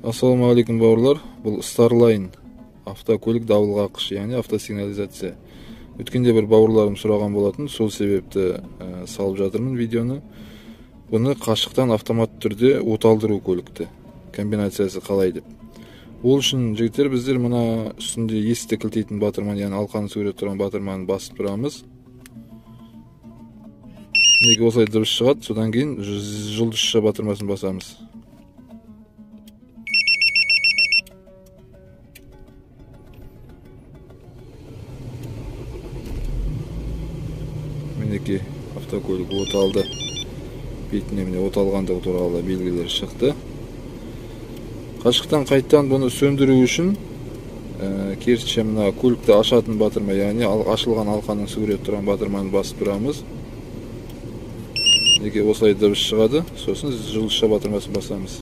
Ассалаумағалейкум, бауырлар. Бұл Starline автокөлік дабыл қаққыш, яғни автосигнализация. Өткенде бір бауырларым сұраған болатын, сол себепті салып жатырмын видеоны. Бұны қашықтан автомат түрде оталдыру көлікті. Комбинациясы қалай деп. Ол үшін, жігіттер, біздер мына үстінде есікті кілттейтін батырман, яғни алқаны сурет тұрған батырманы басып тұрамыз. Неге осылай дыбыс шығады? Содан кейін жұлдызша батырмасын басамыз. Мінекей, автокөлік оталды. Бетіне міне оталғандығы туралы белгілер шықты. Қашықтан қайттан бұны сөндіру үшін керісінше мына көлікті ашатын батырма, яғни ашылған алқаның сурет тұрған батырманы басып тұрамыз. Неге осылай дыбыс шығады? Сосын жұлдызша батырмасын басамыз.